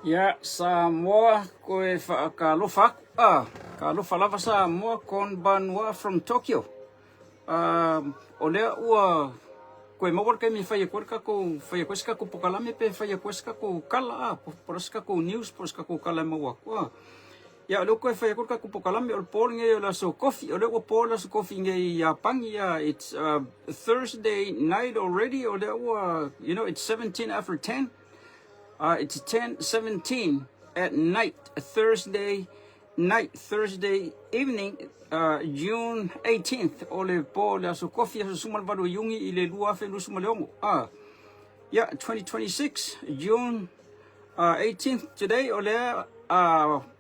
Ia, Samoa, koe whaakalofa aku. Ah, kalofa lava Samoa, konbanwa from Tokyo. Ah, o lea ua koe maua le taimi e fai atu ai le tatou, fai atu ai se tatou pokalame pe fai atu ai se tatou tala, ah, po o se tatou news po o se tatou tala e maua atu. Ah. Ia, o lea ua toe fai atu le tatou pokalame, o le po lenei o le aso Tofi, o lea ua po le aso Tofi nei i Iapani, ia, it's Thursday night already, o lea ua, you know, it's 17 after 10, it's 10:17 at night, Thursday night, Thursday evening, June 18th, o le po o le aso Tofi, aso 18 o Iuni i le 2026, ia, 2026, June 18th today, o lea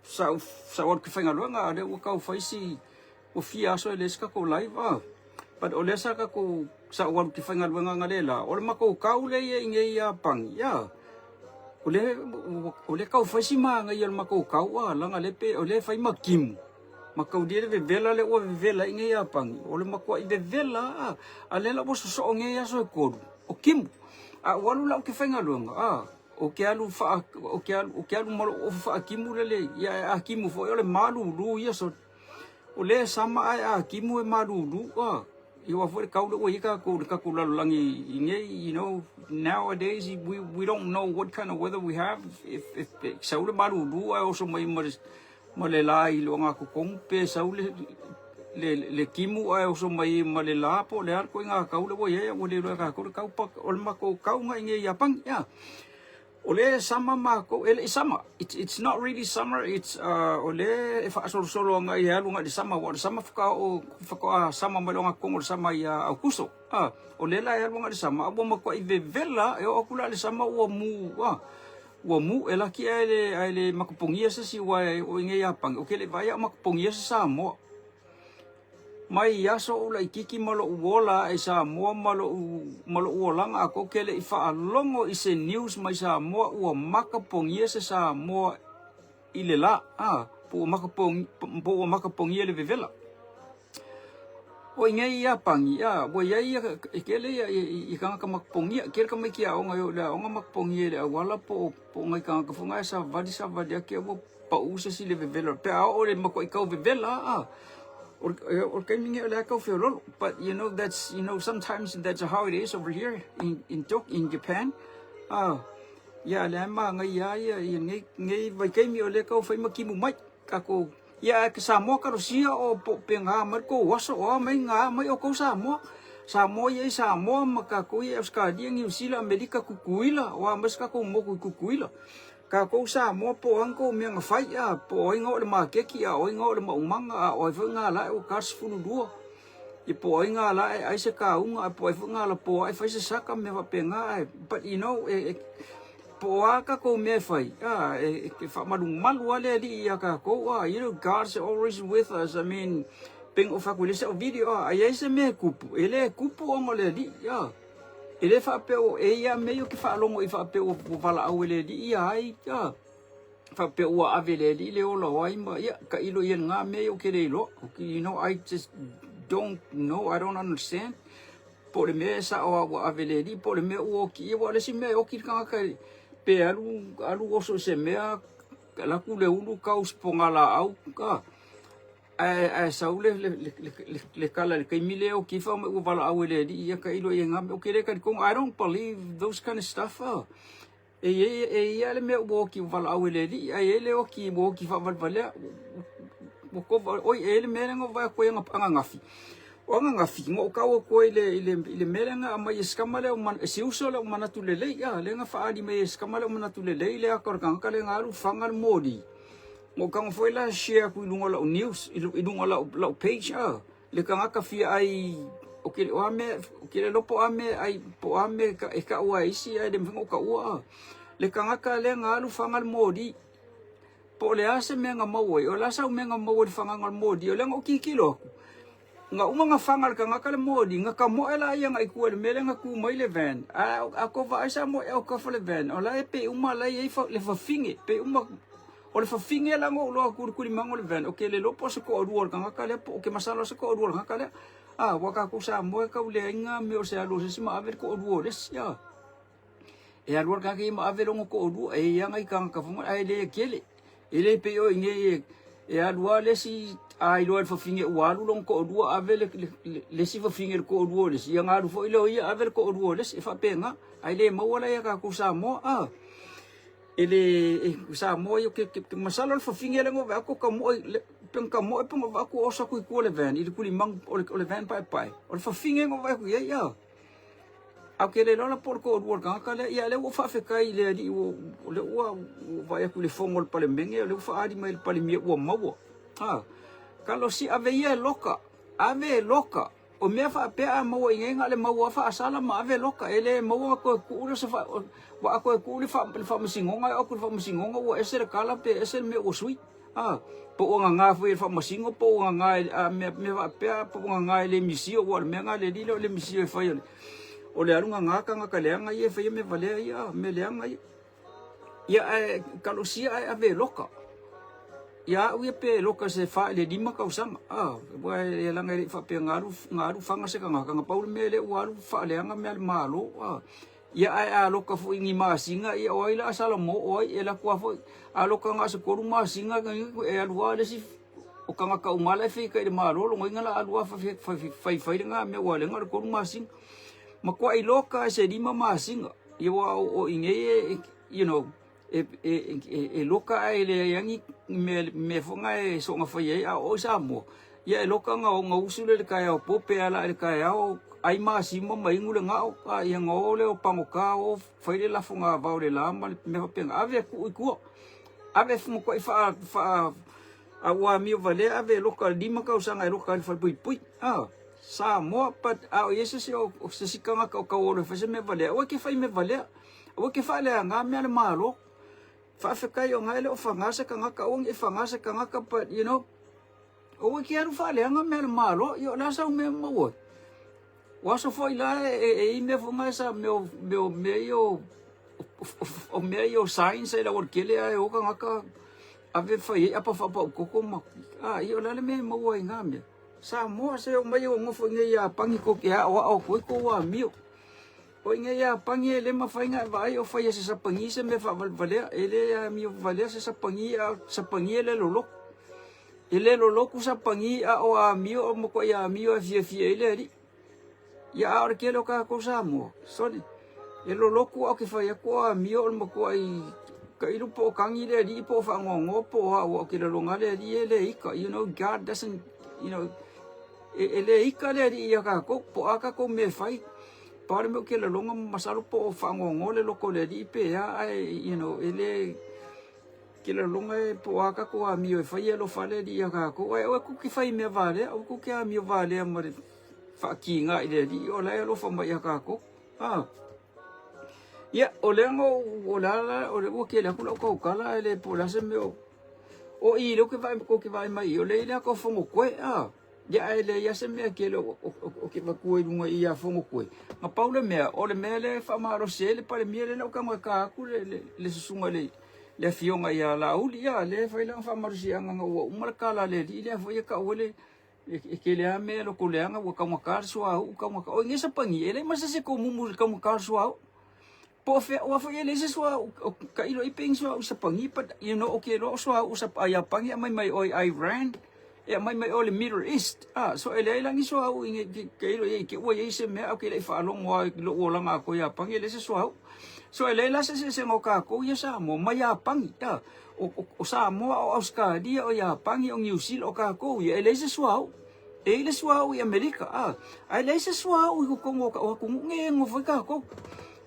sa ou sa ou alu ki faigaluega, o lea ua tau fai si ua fia aso e leai se tatou live but o lea sa tatou sa ou alu ki faigaluega analeila, o le matou kau lea ia i nei Iapani, ia, o lea o lea tau fai si manaia o le matou kau laga lea pe o lea e fai ma kimu ma taulia le vevela lea ua vevela ai nei Iapani, o le matuai vevela a lea la ua sosoo nei aso e tolu o kimu, a ou alu la ou te faigaluega. Ou te alu faa, ou te alu, ou te alu ma lou ofu faakimu lele, ia e akimu foi o le malulu ia so. O lea e sama ae akimu e malulu, ah. Ia aua foi le kau lea ua i ai tatou i le tatou lalolagi i nei, you know, nowadays we don't know what kind of weather we have, if, if, sau le malulu ae oso mai ma le, ma le la i le ogatotonu pe sau le, le, le kimu ae oso mai ma le la po o le a le ituaiga kau lea ua i ai, ua le iloa e tatou le kau, but o le matou kau lena i nei Iapani, yeah. O lea e sama matou, e le i sama, it's, it's not really summer, it's, o lea e faasolosolo agai e alu agai i le sama, aua o le sama faatoa oo, faatoa sama mai le ogatotonu o le sama ia Aokuso, o lea la e alu agai i le sama, a ua matuai vevela, e oo atu la i le sama ua mu, Ua mu e laki ae le ae le makapogia se isi aua e oo i nei Iapani, ou te le i vaai a o makapogia se Samoa. Mai i aso ou laititi ma lo'u ola ae i Samoa ma lo'u ma lo'u olaga atoa ou te le i faalogo i se news mai Samoa ua makapogia se Samoa i le la, a, po ua po ua makapogia le vevela. O i nei Iapani, a, ua i ai ia, e tele ia, i, i tagata makapogia, e tele tamaiti aoga e o i le aoga makapogia i le auala po o, po o nai tagata foi na e savali savali ake ua pau se isi i le vevela. Pe a oo i le matuai tau vevela, a, o le, o le taimi lenei o lea e tau feololo. But you know, that's, you know, sometimes that's how it is over here in, in, in Japan. A, ia, lea e manaia ai ia, ia nei, nei vaitaimi o lea e tau fai ma timu mai takou. Ia ae ke Samoa kalosia o po pe nga mai kou aso o a mai nga mai o kou Samoa. Samoa ia i Samoa ma kakou ia i Australia, Niu Sila, Amerika, Kukuila, o a mai se kakou moku i Kukuila. Kakou Samoa po o ai kou mea nga fai a po o ai nga o le makeki a o ai nga o le maumaga a o ai foi nga la e ua ka 12. Ia po o ai nga la e ai se kauga a po o ai foi nga la po ae fai se saka mea faapena ae but you know e, e po o a kakou mea e fai a e, e faamalumalu lava le Alii ia kakou a you know God's always with us I mean pei ona ou fai atu i le isi au video a i ai se mea e kupu e le kupu ona o le Alii a e le faapea o e ia mea ia ou te faalogo i faapea ua valaau e le Alii ia ai a faapea ua ave e le Alii le ola o ai ma ia tailo ia i lena mea ia ou te le iloa. Okay, you know, I just don't know, I don't understand. Po o le mea e sao a ua ave e le Alii, po o le mea ua oki ia, aua o le isi mea e oki le tagata pe alu, alu oso i se mea, alu atu le ulu kau i se pogalaau, ka. Ae, ae sau le, le, le, le, le, le tala i le taimi lea e oki ai fai mai ua valaau e le Alii ia tailo ia i na mea. Ou te le talitonu, I don't believe those kind of stuff. Oh. E i ai, e i ai le mea ua oki ua valaau e le Alii, ae i ai le oki ua oki faavalevalea. Ua kova, oi, e i ai le mea lea na ou vaai atu ai ananafi. O ananafi, na ou tau atu ai i le, i le, i le mea lea na aumai e si tama lea o man, e si uso lea o manatu lelei, a, lea na faaali mai e si tama lea o manatu lelei le ata o le tagata lea na alu faga le moli. Na ou tago foi la share atu i luga o lau news, i luga o lau, lau page, a. Le tagata fia ai o ke o a mea o ke le po a mea ai po a mea e taua e isi ae le mafai ona ou taua a. Le tagata lea na alu faga le moli po o le a se mea na maua ai o le a sau mea na maua i le fagaga o le moli o lea na ou tilotilo atu na uma na faga le tagata le moli na tamoe laia agai i tua i le mea lea na tu mai le van a a tou vaai sa moe autafa le van o la e pei uma la e i ai le fafine pei uma O le fafine la na ou iloa atu i le tulimaga o le van, ou te le iloa po o se toalua o le tagata lea, po ou te masalo o se toalua o le tagata lea. A, aua tatou Samoa e tau leai ni mea o se alu o se isi ma ave le toalua o le isi, a. E alu lava le tagata ia ma ave lona toalua, e i ai lava nai tagata foi na, ae le tele. E le pei o i inei e alu lava le isi, a iloa e le fafine ua alu lona toalua ave le isi fafine i le toalua o le isi, ia ona alu foi lea o ia ave le toalua o le isi, e faapena. Ae le maua la ia tatou Samoa, a. E le, Samoa ia, masalo le fafine lea na ou vaai atu o tamoe, pe na tamoe pe na ou vaai atu o oso atu i tua o le van, i le tulimanu o le van paepae, o le fafine na ou vaai atu i ai, a. Ae ou te le iloa la po o le toalua o le tagata lea. Ia, o lea ua ou faafetai i le Alii, o lea ua ou vaai atu i le fono a le Palemene, o lea ua faaali mai e le Palemia ua maua. A, talosia, ave ia e loka, ave e loka. O mea faapea a maua i inei na o le maua lava faasala ma ave loka. E le maua ona toe tuu lea o se faa, aua a toe tuu le faamasinoga e oo atu i le faamasinoga ua ese le tala pe ese le mea ua sui. A, po ua gaga foi e le faamasino po ua gaga e a mea, mea faapea po ua gaga e le misio, aua o le mea lena a le alii lea o le misio e fai o le, o le alu gaga tagata leaga ia e faia mea valea ia, a, mea leaga ia. Ia ae talosia ae ave e loka. Ia au ia pe loka se 4 i le 5 tausaga, a, aua e leaga e le i faapea na alu, na alu fana se tagata, na pau le mea lea ua alu faaleaga mea a le Malo, a. Ia ae a loka foi ni masina, ia o ai la a salamo o ai, e alu atu lava foi, a loka na o se 3 masina, e alu lava le isi o tagata uma la e feita i le Malo, lona uiga la alu lava faifai lena mea ua leaga o le 3 masina. Matuai loka e se 5 masina, ia aua o i nei e, you know, e loka ae leai lava ni mea foi na e soona fai ai, a oo i Samoa, ia e loka ona usu lea i le taeao po pe ala i le taeao, ai masima ma inu le gao, a ia ona o lea o pagota o fai le lafoga a vao i le la ma le mea faapena, ave e tuu i tua, ave e matuai faa, faa, a ua amio valea ave e loka 5 tausaga e loka ai i le falepuipui, a. Samoa, but a o i ai se isi o se isi tagata o tauolo e fai se mea valea, aua e te fai mea valea. Aua e te faaleaga mea a le Malo. Faafetai ona e le o faga se tagata, aua ne i faga se tagata, but you know, aua e te alu faaleaga mea a le Malo. Ia o le a sau mea e maua ai? O aso foi la e i ai mea foi na sa mea o mea o mea ia o o mea ia o signs i le aualatele ae o tagata ave fai ai apa faapautoto ma a ia o le a le mea e maua ai i na mea? Samoa se omai e nofo i inei ia Pani tou te aoao atu ai tou amio. O inei ia Pani e le mafai ona e vaai o fai e se Sapani se mea faavalevalea. E le amio valea se Sapani a o Sapani e le lolotu. E le lolotu Sapani a o amio o matuai amio e fiafia ai le alii. Ia a o le tele o tatou Samoa, sole, e lolotu a o ke fai atu o amio o le matuai tailo po o tagi le alii po o faanoanoa po o a ua o ke laloga le alii e le ika. You know, God doesn't, you know, e le ika le alii ia tatou, po o a tatou mea e fai. Pau le mea o ke laloga masalo po o faanoanoa le loko o le alii pe a, ae, you know, e le, ke laloga e po o a tatou amio e fai e alofa le alii ia tatou. Ae aua tou te fai mea valea, aua tou te amio valea ma le faakiga i le Alii o la e alofa mai ia tatou. Ah. Ia, o lea no, o le ala, o le ua tele atu lau tautala, ae le po o le a se mea o, o i lea ou te vaai, ou te vaai mai i, o lea i lea tau fono koe, ah. Ia, ae leai lava se mea tele o, o, o, o ke avatua i luga i ia fono koe. Na pau le mea, o le mea lea e faamalosi ai le Palemia lea na ou tago e ta atu le, le, le susuga i le, le afioga ia Laauli, ia, lea e fai lana faamalosiaga na ua uma le kala a le alii lea foi e tau ai le, E tele lava mea e loko leaga ua taugata le suauu, taugata. O i nei Sapani, e leai ma se isi e tomumu i le taugata o le suauu. Po o fea, aua foi e leai se suauu, o tailo ai pe i ni suauu Sapani, but you know, ou te iloa o suauu a Iapani e aumai mai o i Iran, e aumai mai o i le Middle East. Ah, so e leai la ni suauu i nei, tailo i ai, te ua i ai se mea, ae ou te le i faalogo lava i lou olaga atoa i Iapani, e leai se suauu. So e leai la se eseesega o tatou ia Samoa ma Iapani, ah. O Samoa, o Ausetalia, o Iapani, o Niu Sila, o tatou ia, e leai se suauu. E i ai le suauu i Amerika, a, ae leai se suauu i totonu o atunuu nei e nonofo ai tatou.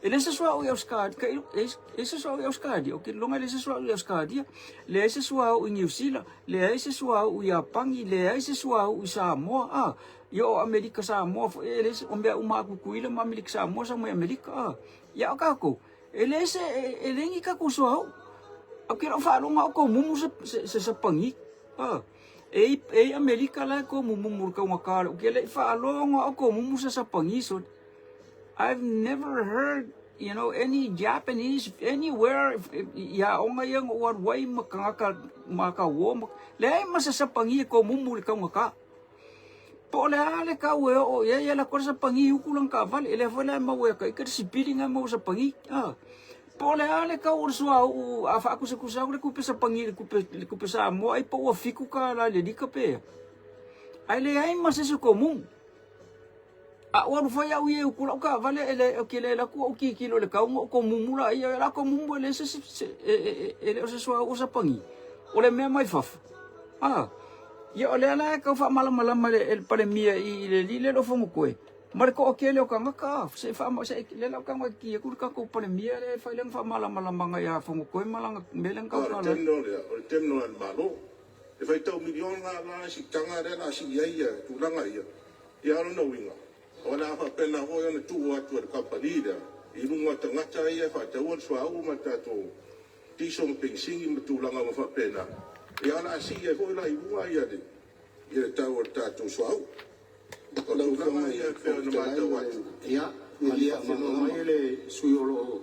E leai se suauu i Ausetalia, e leai se suauu i Ausetalia, ou te lagona e leai se suauu i Ausetalia, leai se suauu i Niu Sila, leai se suauu i Iapani, leai se suauu i Samoa, a. Ia o Amerika Samoa foi, e leai se, o mea uma a Tutuila ma Amerika Samoa sau mai Amerika, a. Ia o tatou, E leai se, e leai ni tatou suauu. Ou te le o faalogo o tomumu se, se, se Sapani. Ah. E i, e i Amerika la e tomumumu i le taugata o le, ou te le i faalogo o tomumu se Sapani sole. I've never heard, you know, any Japanese anywhere i aoga ia na ou alu ai ma tagata ma ka uo ma, leai ma se Sapani e tomumu i le taugata. Po o le a le kau e oo i ai, e alu atu lava le sapagi i uku lana taavale. E lea foi la e maua ia ita le sipili na e maua sapagi. Ah. Po o le a le tau o le suauu a faakusekusa atu le tupe sapagi i le tupe, le tupe Samoa ai po ua $7 i le lita pe a. Ae leai ma se isi o tomumu. A ou alu foi au ia e utu lau taavale e le, ou te le alu atu ou tilotilo i le tau ona ou tomumu laia. O le a tomumu e leai se isi, e le o se suauu o sapagi. O le mea mai fafo. A, ia o lea la e tau faamalamalama e le Palemia i le alii lea o le Fonotoe, ma le toatele o tagata, se i faama, se i, lea la ou tago e ki atu le tatou Palemia lea e fai lana faamalamalamaga ia Fonotoe ma lana mea lea na O le tautala ai. terminal lea, o le terminal a le Malo. E faitau miliona la siitaga lea o le a sii ai tulaga ia. Ia a o lona uiga, o le a faapena foi ona tuu atu e le kamupani lea i luga o tagata ia e faataua le suauu ma le tatou kiso ma penisini ma tulaga uma faapena. Ia o le a sii ai foi la i luga ia le ia le tau o le tatou suauu. O Lau tulaga Afioga i ia le e pei Fofoga ona Fetalai matau ma le atu. Ia, fia malie afioga faamalamalama. mai le sui usufono o lo o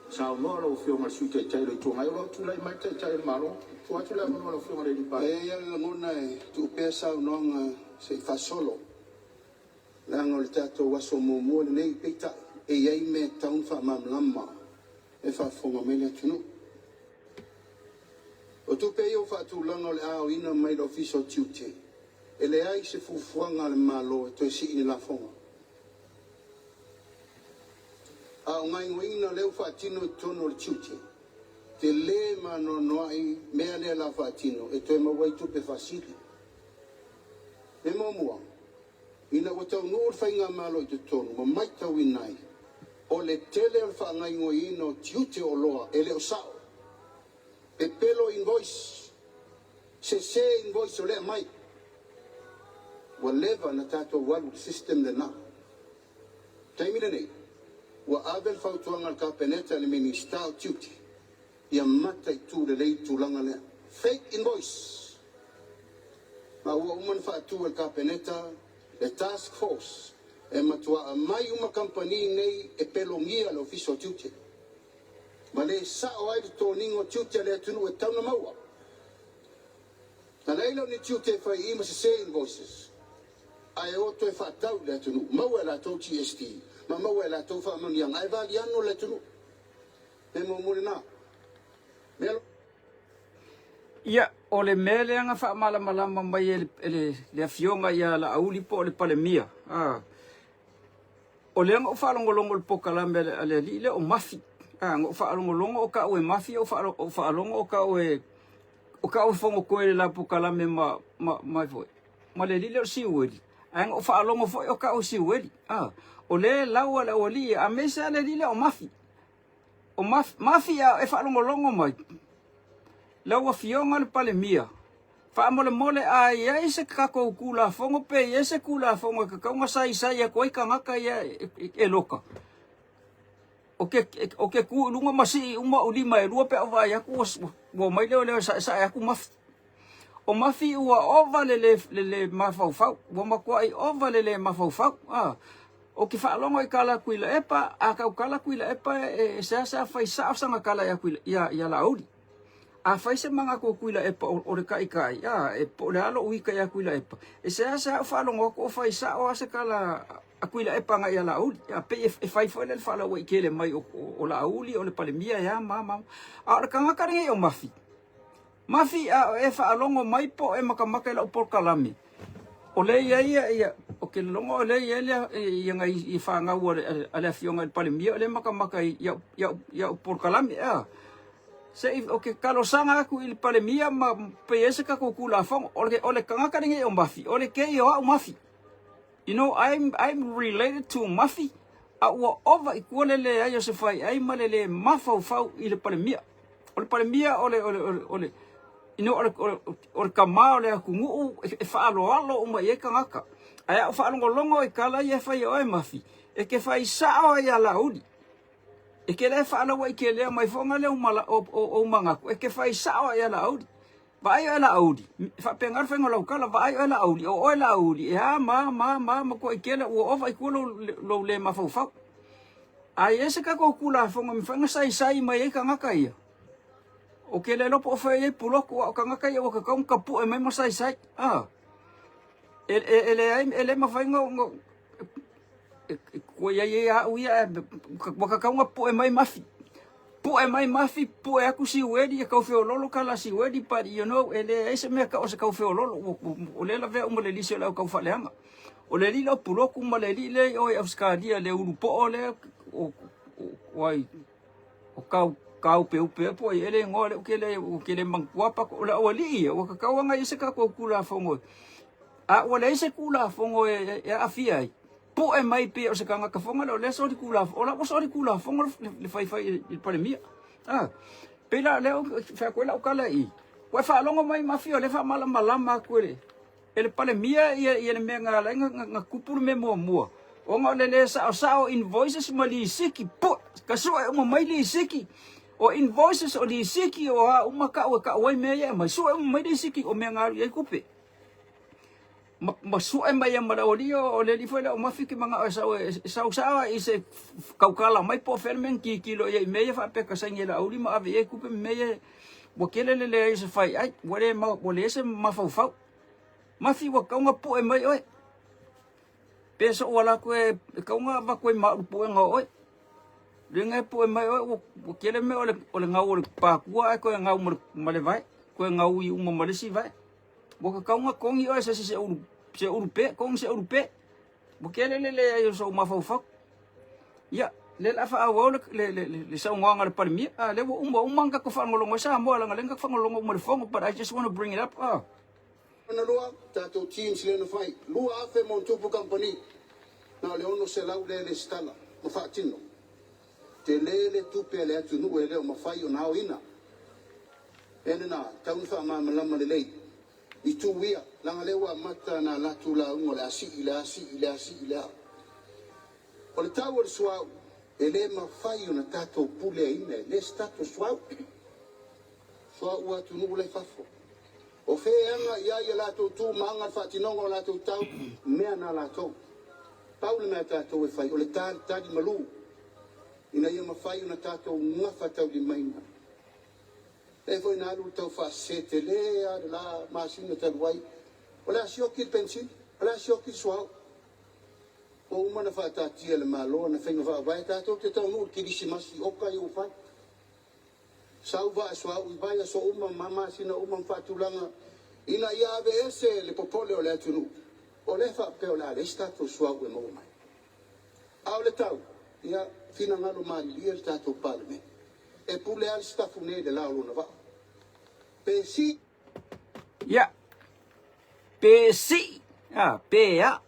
saunoa lau Afioga i le Sui Taitai o le Itu Agai. O lo o tulai mai le Taitai o le Malo. Tuu atu le avanoa i lau Afioga i le E Palemia. i ai lava le lagona e tuu pea saunoaga se i faasolo, leaga o le tatou aso muamua lenei, peitai, e i ai mea e tatau ona faamalamalama e faafofoga mai le atunuu. O tupe ia ua faatulaga o le a aoina mai le Ofisa o Tiute, e leai se fuafuaga a le Malo e toe sii ni lafoga. A o gaoioiga lea ua faatino i totonu o le tiute, tele ma anoanoai mea lea la faatino e toe maua ai tupe faasili. Mea muamua, ina ua taunuu le faigamalo i totonu ma matauina ai, o le tele o le faagaoioiina o tiute o oloa e le o sao, pepelo invoice, sese invoice o lea aumai. Ua leva na tatou alu i le system lena. Taimi lenei, ua ave le fautuaga a le Kapeneta i le Minisita o Tiute ia mataitu lelei le tulaga lea. Fake invoice! Ma ua uma ona faatu e le Kapeneta le task force e matua aumai uma kamupani nei e pelogia le Ofisa o Tiute. Ma le sao ai le toniga o tiute a le atunuu e tatau ona maua. Na leai lea o ni tiute e fai i i ma sese invoices, ae o toe faatau i le atunuu, maua e latou GST ma maua e latou faamanuiaga, ae valiano le atunuu. Mea muamua lena. Mea Ia, o le mea lea na faamalamalama mai e le, e le, le afioga ia Laauli po o le Palemia, a, o lea na ou faalogologo i le polokalame a le, a le alii lea o Mafi. A, na ou faalogologo o tau e Mafi, ou faalogo o tau e, o tau e Fonotoe i le la polokalame ma, ma, ma, foi, ma le alii lea o Siueli. Ae na ou faalogo foi o tau e Siueli. A, o lea e lau a le aualii, a aemaise lava le alii lea o Mafi. O Mafi a e faalogologo mai, lau Afioga le Palemia, faamolemole a i ai se tatou Tulafono pe i ai se Tulafono e tatau ona saisai atu ai tagata ia e loka, ou te tu i luga ma sii uma ou lima e lua pe a ou vaai atu ua omai leoleo e saesae atu Mafi. O Mafi ua ova le le, le, le mafaufau, ua matuai ova le le mafaufau. Ah, ou te faalogo i tala a Tuilaepa, a tautala Tuilaepa e, e seasea fai sao sana tala ia, ia, ia Laauli. A fai se manatu o Tuilaepa o, o le taitai, ah, e, po o le a lou ita ia Tuilaepa, e seasea ou faalogo atu o fai sao a se tala a Tuilaepa agai ia Laauli. A pei e, e fai foi le faalauaitele mai o, o, o Laauli, o le Palemia e a ma ma. A o le tagata lenei o Mafi, Mafi a o e faalogo mai po o e makamaka i lau polokalame, o lea e i ai ia, ia ou te lologo o lea e i ai le, ia nai i fanau a le, a le afioga i le Palemia o lea e makamaka i au, i au, i au polokalame a. Se i, ou te talosaga atu i le Palemia ma pe i ai se tatou Tulafono. O le, o le tagata lenei o Mafi, o le kei o au Mafi. You know, I'm related to Mafi, a ua ova i tua le leai o se faiai ma le le mafaufau i le Palemia. O le Palemia o le, o le, o le, o le, you know, o le, o le, o le tama o le atunuu e faaaloalo uma i ai tagata. Ae a ou faalogologo i tala ia e fai e oe Mafi, e te fai sao ai ia Laauli. E te le faalauaitelea mai foi ona lea o ou manatu, e te fai sao ai ia Laauli. Vaai oe Laauli, e faapena le faiga o lau tala, vaai oe Laauli, o oe Laauli, e a ma ma ma matuai tele ua ova i tua lou, lou le mafaufau. A i ai se tatou Tulafono e mafai ona saisai mai ai tagata ia, ou te le iloa po o fea e i ai pulotu, a o tagata ia ua tatau ona tapue mai ma saisai. A, e, e, e leai, e le mafai ona, ua i ai au ia, ua tatau ona pue mai Mafi. Pu'e mai Mafi, pu'e aku Siueli, e kau feololo kala a Siueli, but you know, e leai se mea kau o se kau feololo, o lea e lavea uma le lisi o le au kau faaleaga. O le alii lea o Puloku ma le alii lea i o i Ausekalia, le ulu po'o lea o ai, o kau Kaupeupea po o ai ea le igoa lea ou te le manatua, but o le au alii ia, ua tatau lava ona i ai se tatou Tulafono, a ua leai se Tulafono e aafia ai, Pu'e mai pei o se tagata foga lea o lea soli Tulafono, o la ua soli Tulafono le faifai i le Palemia. A, pei la o lea ou fai atu ai lau tala i i, ua e faalogo mai Mafia o lea e faamalamalama atu e le Palemia ia le mea na ala ai ona tupu le mea muamua, ona o le le saosao o invoices ma lisiti, pue, ka sue uma mai lisiti, o invoices, o lisiti, o a uma tau e tau ai mea ia e aumai, sue uma mai lisiti o mea na alu i ai tupe. Ma sue mai ai ma le aualii o le alii foi lea o Mafi ke manao e sau e sau sao i se kaukala mai po o fea le mea na tilotilo i ai i mea ia faapea ka saini e Laauli ma ave i ai tupe ma mea ia ua tele le leai o se faiai ua le ua leai se mafaufau. Mafi ua tatau ona pue mai oe pe sou ala atu e tatau ona avatu ai ma au le puega o oe. Le e pue mai oe ua tele mea o le gau o le pākua ae toe gau ma le vae, toe gau i uma ma le isi vae. Ua tatau ona togi oe se isi se ulu, se ulu pe, togi se ulu pe. Ua tele le leai o sou mafaufau. Ia, lea o le a faaauau le, le, le, le, le saunoaga a le Palemia. Ah, lea ua uma uma ona tatou faalogologo ai Samoa, leaga lea na tatou faalogologo uma i le fono, but I just want to bring it up. Ah. Lona lua, tatou teams lea na fai, 2,000 ma ona tupu kamupani, na o le 600 lea e lesitala ma faatino. Tele le tupe a le atunuu e le o mafai ona aoina. Mea lena, tau na faamalamalama lelei i tu ia, leaga lea ua amata na latou lauga o le a sii, le a sii, le a sii, le a. O le tau o le suauu, e le mafai ona tatou puleaina e le se tatou suauu. Suauu a atunuu la i fafo. O fea e aga i ai a latou tu ma aga le faatinoga o latou tau, mea na latou. Pau le mea a tatou e fai, o le talitali malu, ina ia mafai ona tatou gafataulimaina. Lea foi na alu le tau faasese tele lava le la masina talu ai, o le a sioki le penisini, o le a sioki le suauu. Ua uma ona faataatia e le Malo ana faiga faavae tatou te taunuu i le Kerisimasi oka ia ua fai. Sau vaa suauu i vaiaso uma ma masina uma ma faatulaga ina ia aveese le popole o le atunuu, o lea e faapea o le a leai se tatou suauu e maua mai. A o le tau, ia finagalo malilie le tatou Palemene. E pule lava le sitafu nei i le la o lona vaa. Pe si. Ia, pe sii, a, pe a.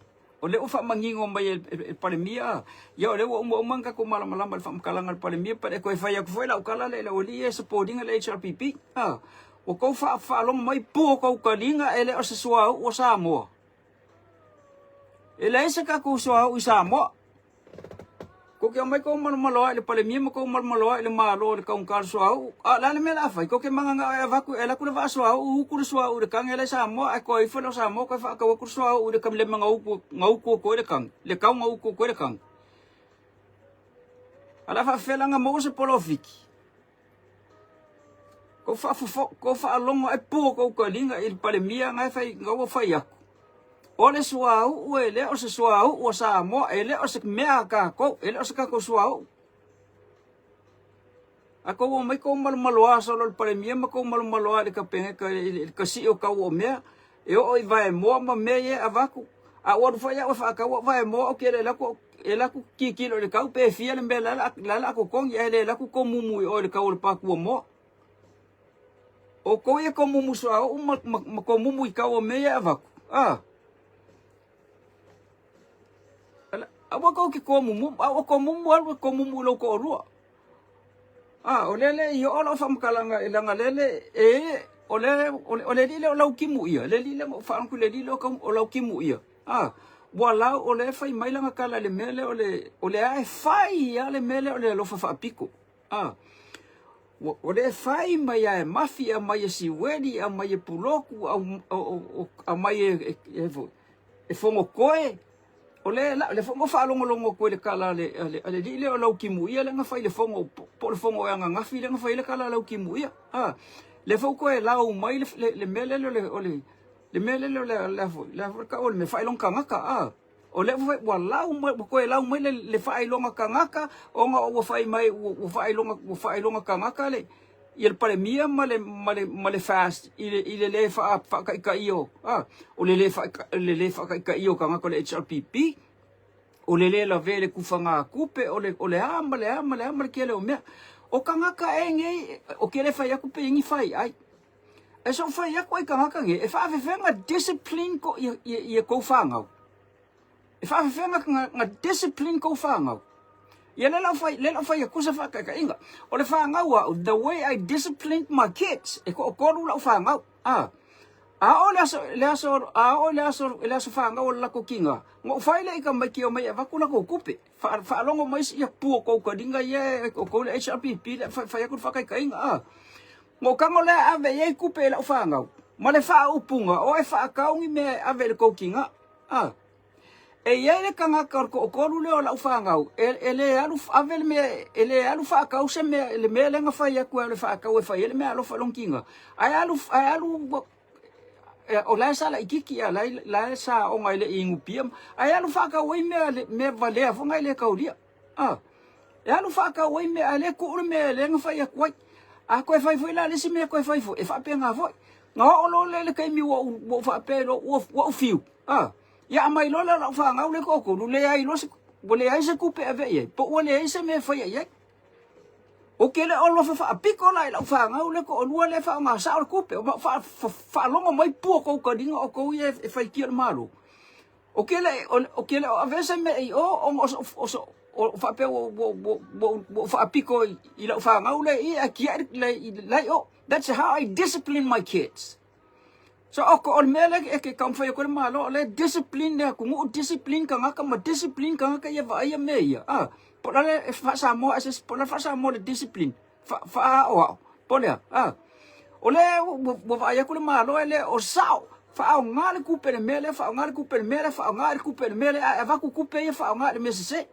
O lea ua faamanino mai e le Palemia, ia o lea ua uma uma ona tatou malamalama i le faamatalaga a le Palemia, but e toe fai atu foi lau tala lea i le aualii ia e support ina le HRPP. A, ua tou faalogo mai pua tou taliga e le o se suauu o Samoa. E leai se tatou suauu i Samoa. Kou te omai kou malomaloa i le Palemia ma kou malomaloa i le Malo i le kaunka o le suauu. A o le a le mea o le a fai? Kou te mananao e avatu e alu atu le vaa suauu utu le suauu i le kage la i Samoa ae toa ifo lea o Samoa toe faatau atu le suauu i le lema na utu na utu atu ai le kage, le kau na utu atu ai le kage. A o le a faapefea la ona maua se polofiki? Kou faafofo, kou faalogo ae pua kou taliga i le Palemia na e fai, na ua fai atu. O le suauu e le o se suauu o Samoa, e le o se mea a tatou, e le o se tatou suauu. A kou omai kou malomaloa solo i le Palemia ma kou malomaloa i le Kapeneta i le kasii o tau o mea, e oo i vaemoa ma mea ia e avatu. A ua alu foi au e faatau au vaemoa ou te le alu atu e alu atu tilotilo i le tau pe fia le mea la le a totogi ae le alu atu tomumu i o i le tau o le patu o moa. O kou ia tomumu suauu ma tomumu i tau o mea ia e avatu. A. Aua kou ke tomumu, a ua tomumu alu e tomumu i lou toalua. A, o lea le i oo lau faamatalaga i leaga lea le e o le o le alii lea o Laukimu ia, le alii lea na ou faalogo atu i le alii lea o Laukimu ia. A, ua lau o lea e fai mai lana tala i le mea lea o le o lea e fai lava le mea lea o le alofa faapito. A, o lea e fai mai lava e Mafi, aumai e Siueli, aumai e Puloku, aumai e e Fonotoe. O le la, le fono faalogologo atu i le tala a le, a le, a le alii lea o Laukimuia lea na fai i le fono, po o le fono e ananafi lea na fai ai le tala a Laukimuia. A, lea foi ua toe lau mai le, le, le mea lea o le, o le, le mea lea o le, le a foi, le a foi le tau o le mea, faailoga tagata. A. O lea ua ua lau mai, ua toe lau mai le, le faailoga tagata, ona ua fai mai ua, ua faailoga, ua faailoga tagata le, ia le Palemia ma le, ma le, ma le FAST i le, i le lē faa, faataitaia o, a, o le lē faa, le lē faataitaia o tagata o le HRPP, o le lē lavea i le tufagatupe, o le, o le a ma le a ma le a ma le tele o mea. O tagata e nei, ou te le fai atu pe i ai ni faiai. E so fai atu ai tagata nei, e faafefea na discipline ko ia, ia, ia kou fanau. E faafefea na, na, na discipline kou fanau. Ia le lau fai, le lau fai atu se faataitaiga. O le fanau au, the way I disciplined my kids, e toatolu lau fanau. Ah. A oo le aso, le aso, a oo le aso, le aso fanau o le latou tiga, na ou fai lea i tamaiti e omai e avatu latou tupe. Fa, faalogo mai ia pua o kou taliga ia e outou le HRPP le fai, fai atu le faataitaiga. Ah. Na ou tago lea e ave i ai tupe i lau fanau, ma le faaupuga, o e faatau ni mea e ave i le tou tiga. Ah. E i ai le tagata o le toatolu lea o lau fanau, e, e le alu ave le mea, e le alu faatau se mea, le mea lea na fai atu e alu e faatau e fai ai le mea alofa i lona tiga. Ae alu, ae alu, o la e sa laitiiti, a la e sa aoga e le i inu pia, ae alu faatau ai mea, mea valea foi na e le taulia. A, e alu faatau ai mea, ae le tuu le mea lea na fai atu ai. A toe fai foi la le isi mea toe fai foi, e faapena foi. Na oo loa lea i le taimi ua ou, ua ou faapea loa, ua, ua ou fiu. A, ia aumai loa lea o lau fanau lea e toatolu, leai loa se, ua leai se tupe e ave i ai, po ua leai se mea e faia i ai. Ou te le o alofa faapito la i lau fanau lea toalua lea e faaaoga sao le tupe, ma faalogo mai pua tou taliga o outou ia e faitia le Malo. Ou te le, ou te le o avea se mea i o, ona o so, o faapea ua, ua, ua, ua, ua faapito i lau fanau lea i, ae tiai la i o. That's how I discipline my kids. So o, o le mea lea e ke taumafai atu ai le Malo, o lea e discipline le atunuu, discipline tagata ma discipline tagata ia vaaia mea ia. Ah, po o le a le e faa-Samoa ai se isi, po o le a le faa-Samoa o le discipline, fa, faaaoao, po o le a? Ah, o lea ua, ua vaai atu le Malo e le o sao, faaaoga le tupe i le mea lea, faaaoga le tupe i le mea lea, faaaoga le tupe i le mea lea, ae avatu tupe ia faaaoga i le mea sese.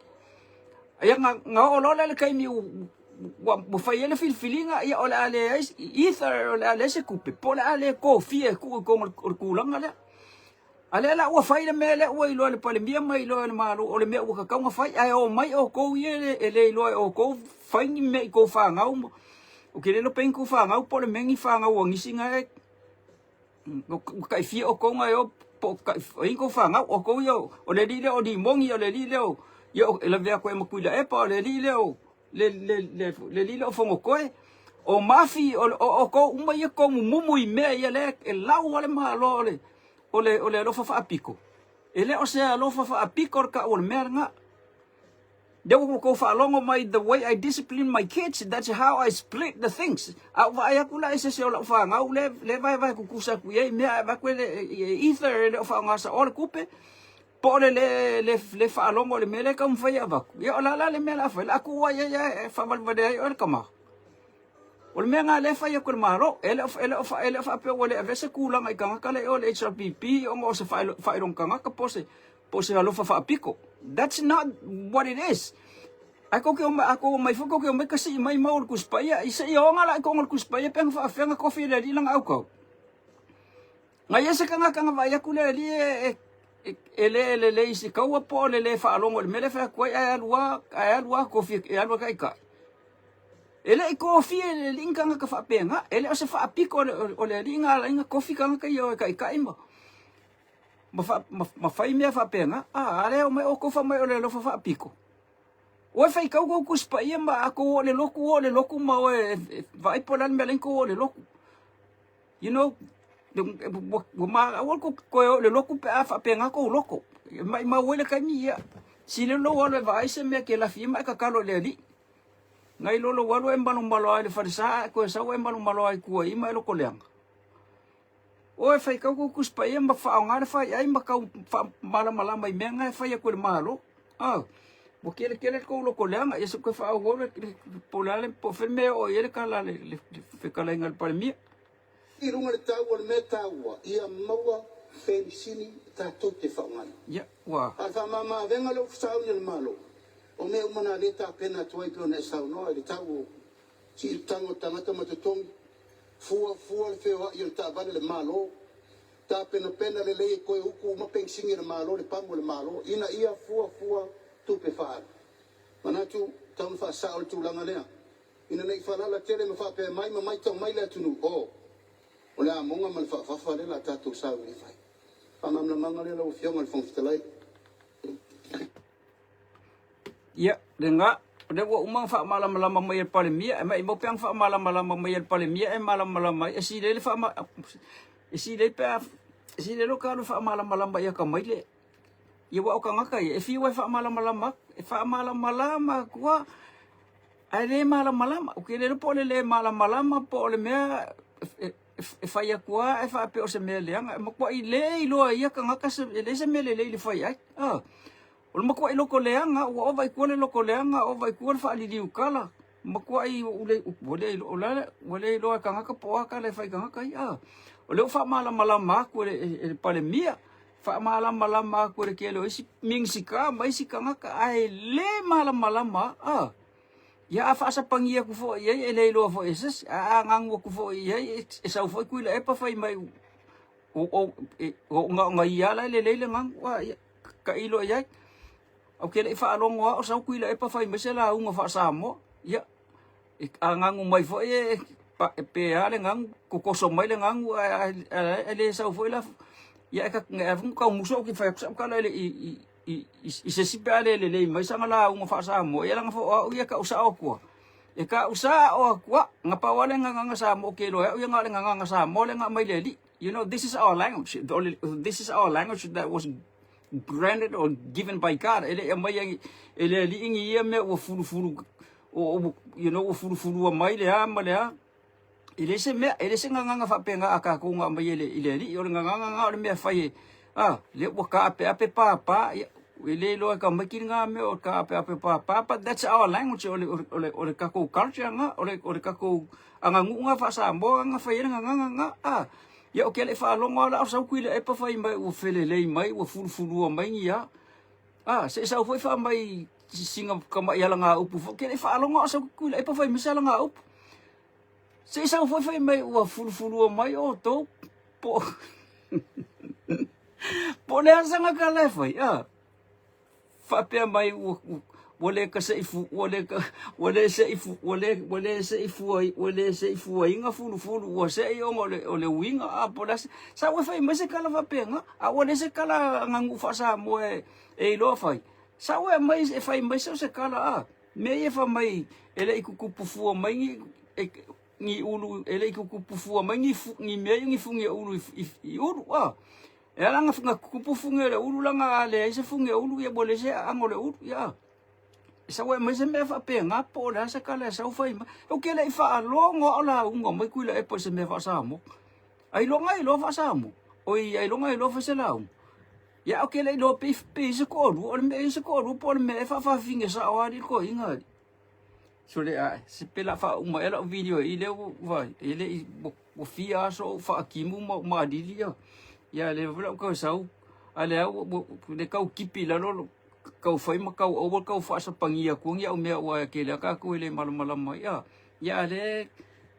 Ia na, na oo loa lea i le taimi ua, ua fai ai le filifiliga, ia o le a leai, either o le a leai se tupe, po o le a le tofia e tuu i totonu o le tulaga lea. A lea la ua fai le mea lea ua iloa e le Palemia ma iloa e le Malo o le mea ua tatau ona fai, ae omai outou ia e le iloa e outou fai ni mea i tou fanau. Ou te le iloa pe i ni tou fanau po o le mea ni fanau a nisi na e ua taifia outou na e o po o ai ni tou fanau. Outou ia o le alii lea o Limoni, o le alii lea o ia e lavea atu ai ma Tuilaepa, o le alii lea o le, le, le, le alii lea o Fonotoe, o Mafi, o, o outou uma ia tou mumumu i mea ia lea e lau lava le Malo o le, o le, o le alofa faapito. E le o se alofa faapito le tau o le mea lena. Lea ua outou faalogo mai the way I discipline my kids, that's how I split the things. A ou vaai atu la i se isi o lau fanau lea, lea e vaevae tutusa atu i ai mea ae avatu e le, e either e le o faaaoga saoa le tupe, po o le le, le, le faalogo i le mea lea e taumafai e avatu. Ia o le a la le mea o le a fai? O le a tuu ai ai e faavalevalea ai oe le tama. O le mea lena lea e fai atu e le Malo, e le o, e le o, e le o faapea ua le avea se tulaga i tagata la i o le HRPP ona o se faailoga tagata po o se, po o se alofa faapito. That's not what it is. Ae tou te omai, a tou omai foi tou te omai kasii mai mau o le Tusi Paia. I se i oga la i koga o le Tusi Paia pe na faafefea na tofi e le Alii lana aukau. Na i ai se tagata na vaai atu le Alii e, e, e le lelei i se kaua po o le le faalogo i le mea lea e fai atu ai, ae alu lava, ae alu lava tofi e alu e taitai. E le i tofia e le Alii ni tagata faapena. E le o se faapito o le Alii na ala ai na tofi tagata ia o e taitai ma, ma, fa, ma, ma fai mea faapena. A, a lea omai outou fai mai o le alofa faapito. Oe faitau kou Tusi Paia ma a tou oo i le lotu, oo i le lotu ma oe e vaai po o le a le mea e ala ai ona tou oo i le lotu. You know, ua maua kou toe oo i le lotu pe a faapena kou loto. E maumau ai le taimi, ia, sili lou alu e vaai se mea e te lafi ai ma e tatalo i le Alii. Nai lo lou alu e malomalo ai i le falesa ae toe sau e malomalo ai i tua i ma e loto leaga. Oe faitau kou Tusi Paia ma faaaoga le faiai ma tau faamalamalama i mea na e fai atu e le Malo. Ah, ua kelepele le tou loto leaga, ia se i toe faaauau le, po o le a le, po o fea le mea e oo i ai le tala a le, le, le fetalaiga a le Palemia. I luga le tau o le mea taua ia maua penisini tatou te faaaogaina. Ia, ua. A o le faamama-avega lea ua fesauni e le Malo, o mea uma na lea e tapena atu ai pei ona e saunoa i le tau o siitaga o tagata ma totogi, fua, fua le feoai o le taavale a le Malo. Tapenapena lelei e toe utu uma penisini a le Malo, le pamu a le Malo, ina ia fuafua tupe faaalu. Manatu, tau na faasao le tulaga lea, ina ne i faalala tele ma faapea mai ma maitau mai le atunuu, oh, o le amoga ma le faafafa lea la tatou sauni e fai. Faamalamalamaga lea lau Afioga i le Fofoga Fetalai. Ia, lena, o lea ua uma ona faamalamalama mai e le Palemia, e maimau pe ana faamalamalama mai e le Palemia e malamalama ai, e silei le faama, e silei pe a, e silei lo ka alu e faamalamalama ia ka mai le, ia aua o tagata ia, e fiu lava e faamalamalama atu, e faamalamalama atu lava, ae le malamalama. Ou te le iloa po o le le malamalama po o le mea e fai atu lava ae faapea o se mea leaga. E matuai le iloa e ia tagata e leai se mea lelei le fai ai. O le matuai loto leaga, ua ova i tua le loto leaga, ova i tua le faaliliukala. Matuai ua le ua le iloa e tagata po o a tala e fai i tagata ia. O lea ua faamalamalama atu e le Palemia, faamalamalama atu e le tele o isi Minisita ma isi tagata, ae le malamalama lava. Ia a faasapani atu foi i ai, e le iloa foi e se isi, ae a ganu atu foi i ai, e sau foi Tuilaepa fai mai, o na o ia la e lelei le ganu, ia tailo i ai. Ou te le i faalogo lava o sau Tuilaepa fai mai se lauga faa-Samoa. Ia, a ganu mai foi e pe a le ganu, totoso mai le ganu ae le sau foi la. Ia e tau musu au ki fai atu sau tala i se isi pe a le lelei mai sana lauga faa-Samoa. Ia leaga foi o au ia e tau sao atua. E tau sao atua. Na pau lava le gagana Samoa ou te iloa e au ia na o le gagana Samoa lea na aumai e le Alii. You know, this is our language. This is our language that was granted or given by God. E le i aumaia e le Alii ni ia mea ua fulufulu, you know, ua fulufulua mai le a ma le a. E le se mea, e le se gagana faapena a tatou na aumai e le Alii. O le gagana na o le mea fai e, a, lea ua taapeape papa, ia, e le iloa e tamaiti lena mea o taapeape papa, but that's our language, o le tatou culture na, o le tatou aganuu na faa-Samoa na fai ai le gagana na, a. Ia ou te le i faalogo lava la o sau Tuilaepa fai mai ua felelei mai, ua fulufulua mai ni a. A, se i sau foi faamai sina tamai alagaupu foi, ou te le i faalogo lava o sau Tuilaepa fai mai se alagaupu. Se i sau foi fai mai ua fulufulua mai outou po po o le a sana tala e fai, a. Faapea mai ua ua le kaseʻi ua le ua le seʻi ua le ua le seʻi fua ua le seʻi fuaina fulufulu ua seʻi ona o le o le uiga a po o le a se sa ua fai mai se tala faapena a ua leai se tala aganuu faa-Samoa e e iloa fai sa ua aumai e fai mai se o se tala a mea ia fai mai e le i tutupu fua mai ni e, ni ulu e le i tutupu fua mai ni ni mea ia ni fugi ulu i, i, i ulu a E ala na tutupu fugi o le ulu leaga a leai se fugi o ulu ia ua leai se aano o le ulu ia. E sau ai mai se mea faapena po o le a se kala e sau fai mai. Ou te le i faalogo lava o lauga mai Tuilaepa i se mea faa-Samoa. Ailoga e iloa faa-Samoa. Oi ailoga e iloa fai se lauga. Ia ou te le i iloa pe i ai se toalua, o le mea e i ai se toalua po o le mea e faafafine sao lava alii le toeaina alii. Sole ae, se pe la faauma ea lau video i lea ua e le i ua fia aso o ou faatimu ma ou malili ia. Ia le foi lau tau sau, a lea ua le tau kipi i lalo tau fai ma tau aua tau faasapania atu ni au mea aua e tele lava tatou e le malamalama ai. A, ia a lea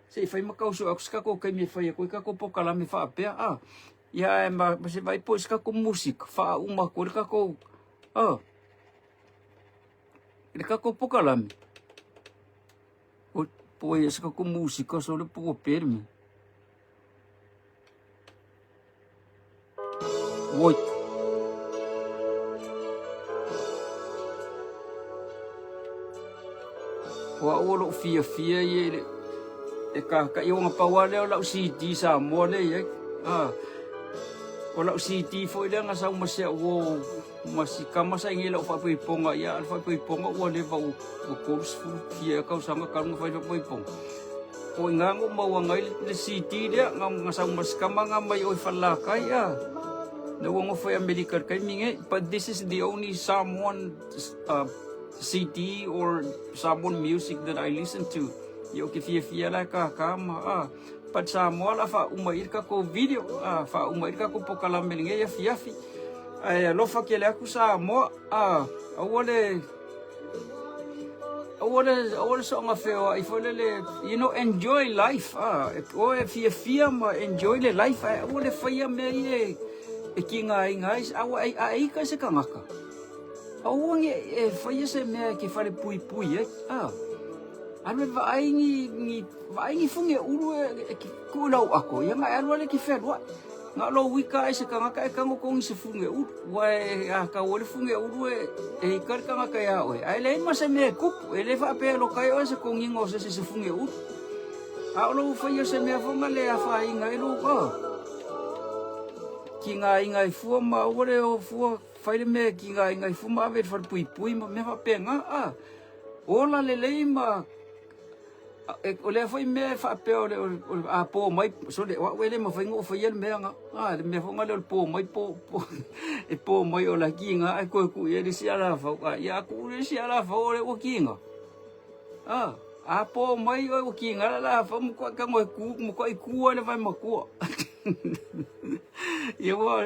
se i fai ma tau sue atu se tatou taimi e fai atu ai tatou polokalame faapea. A, ia ae ma se vaai po o se tatou musika faauma atu ai le tatou, a. I le tatou polokalame, po o se tatou musika sole po ua pe le mea. Oito. O au o lou fiafia ia i le e kakaʻi ona pau lava lea o lau CD Samoa lea e i ai. Ah, o lau CD foi lea na sau ma si au uo ma si kama sa i nei lau faaipoipoga ia a o le faaipoipoga ua leva ua 30 fia ea tausaga talu ona fai le faaipoipoga. O i ina na ou maua ai le CD lea na sau ma si kama na mai o i Falelatai a na ua nofo i Amerika i le taimi nei. But this is the only Samoan CD or Samoan music that I listen to. Ia ou te fiafia la e kākā ma a. But Samoa la faauma i le tatou video, a faauma i le tatou polokalame i lenei afiafi. Ae alofa tele atu Samoa, a aua le Aua le, aua le soonga feoai foi lele, you know, enjoy life. Ah, oe fiafia ma enjoy le life, ae aua le faia mea ia e, e kigaina ai, aua e, a e ika i se tagata. Aua ne i e faia se mea e ke falepuipui ai. Ah, alu e vaai ni, ni, vaai ni fuge ulu e, e, e tuu i lau ato, ia na e alu ai lea e te fealuai. Na o lou ika ai se tagata e tago kogi se fuge ulu, ua e a kau ai le fuge ulu e, e ika le tagata iā oe, ae leai ma se mea e tupu, e le faapea e loka ai oe se kogiga o se isi i se fuge ulu. A o lou faia o se mea foga le afaina ai lou a kigaina ai fua ma aua le o fua fai le mea e kigaina ai fua ma ave i le falepuipui ma mea faapena a. Ola lelei ma O lea foi mea e faapea o le, o le a po mai, sole, o au e le mafai ona ou faia le mea na. A, le mea foi lea o le po mai, po, po, e po mai o la kiga ae toe tuu i ai le isi alafau. A, ia a tuu le isi alafau o lea ua kiga. A, a po mai oe ua kiga le alafau, matuai tago e ku, matuai ku ai le vae matua. Ia ua,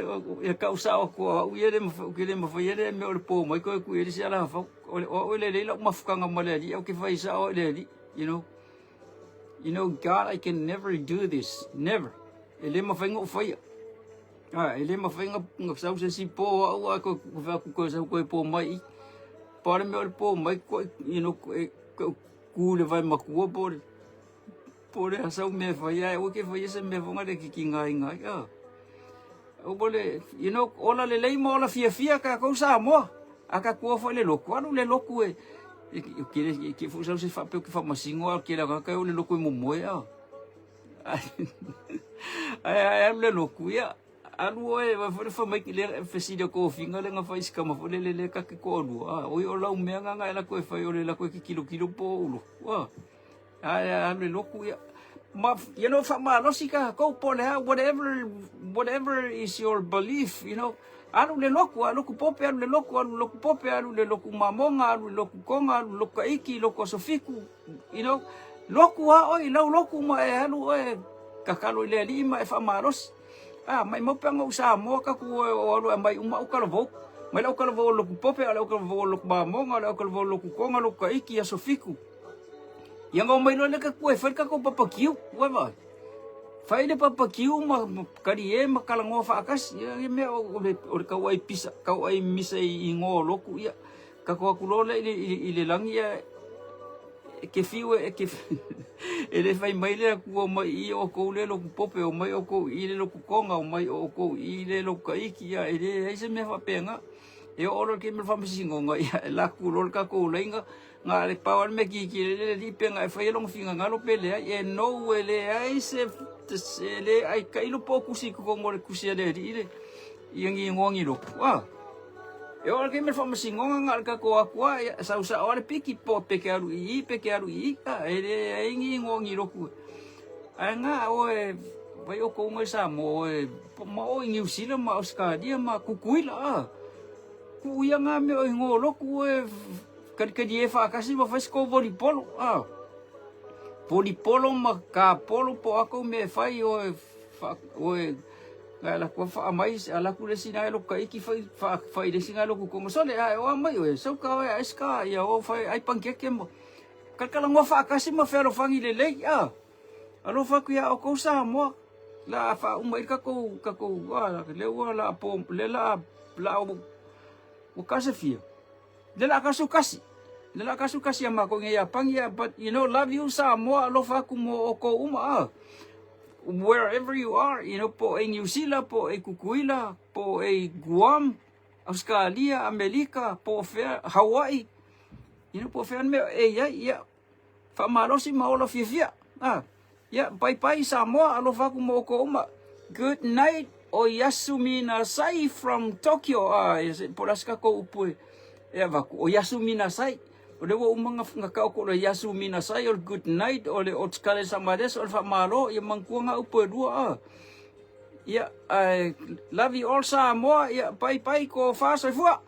ia tau sao atu o au ia le mafai, ou te le mafaia lea mea o le po mai toe tuu i ai le isi alafau. O le, o au e lelei lau mafutaga ma le Alii, au ke fai sao i le Alii, you know. You know, God, I can never do this, never. E le mafai ona ou faia. Ah, e le mafai ona sau se isi po au a ko ko fai atu koe sau koe po mai i. Pa o le mea o le po mai ko, you know, e ko ku le vai matua po le po le a sau mea e fai ai, aua ke faia se mea foga le kikigainga ai. Ah. Aua le, you know, ola lelei ma ola fiafia tatou Samoa. A tatou o foi i le lotu, alu le lotu e, e, e, ke foi sau se faapea ou te faamasino a o le tele o tagata e o i le lotu e momoe a. Ae ae alu le lotu, ia, alu oe, vai foi le fai mai le fesili a tofiga lea na fai i si tama foi lele lea ta te toalua, a, oi o lau mea na na e alu atu e fai o le alu atu e te tilotilo po o ou lotu, a. Ae alu e lotu ia. Ma, you know, faamalosi tatou po o le a, whatever, whatever is your belief, you know, alu le lotu, alu lotu pope, alu le lotu, alu lotu pope, alu le lotu mamoga, alu le lotu toga, alu lotu kaiki, lotu aso fitu, you know, lotu lava oe i lau lotu ma e alu oe tatalo i le Alii ma e faamalosi. Ah, maimau pe ana ou Samoa tatou o, o alu e aumai uma au talavou. Mai le au talavou o le lotu pope, a o le au talavou o le lotu mamoga, o le au talavou o le lotu toga, lotu kaiki, aso fitu. Ia na omai loa lea tatou e fai le tatou papakiu, ua vaai. Fai le papakiu ma, ma kalie ma talanoa faatasi. Ia ia mea o, o le, o le tauai pisa, tauai misa i igoa o lotu, ia tatou atu loa lea i le, i le, i le lagi ia e ke fiu e, ke, e le fai mai le Atua omai i i outou le lotu pope, omai outou i i le lotu toga, omai outou i i le lotu kaiki, ia e leai se mea faapena. E oo loa i le taimi o le faamasinoga, ia e laku loa le tatou laina, Na le pau lava le mea kiki le le alii pe na e faia lona finagalo pe leai, e nou e leai se e le ai tailo po o kusi i totonu o le kusi a le alii le ia ni igoa ni lotu a. E oo i le taimi o le faamasinoga na o le tatou atu lava ia sau sao lava le piki po pe ke alu i i pe ke alu i i a e leai ni igoa ni lotu. Ae na oe vai outou mai Samoa oe ma oe i Niu Sila ma Ausetalia ma Kukuila a. Kuu ia nga mea o igoa o lotu oe Kalikali e faatasi ma fai se kou volipolo, a. Volipolo ma kapolo po o a kou mea e fai oe fa oe ngai ala kua faa mai ala ku le isi ngai loku kaiki fai fa fai le isi ngai loku konga sole a e oa mai oe sau ka oe ai ska ia o fai ai pankeke ma kalakala ngoa faatasi ma fealofani lelei a. Alofa atu ia outou Samoa la a faauma ai le tatou tatou a lea ua la po lea la la ua kase fia. Le la kasu kasi. Le la kasu kasi a makou i Iapani ia, but you know, love you Samoa, alofa atu mo oukou uma ah. Wherever you are, you know, po e New Zealand, po e Kukuila, po e Guam, Australia, Amelika, po o fea, Hawaii, you know, po o fea mea e iai, ia, faamalosi ma ola fiafia. Ah, ia, bye bye Samoa, alofa atu mo oukou uma. Good night, oyasumi nasai from Tokyo. Ah, ia se po o le a se tatou upu e, e avatu. Oyasumi nasai. O lea ua uma na, na taoto o le yasumi nasai, o le good night, o le otsukare sama desu, o le faamalo, ia manatua na upu e lua. Ah. Ia, I love you all Samoa. Ia, bye bye, ko fa soifua.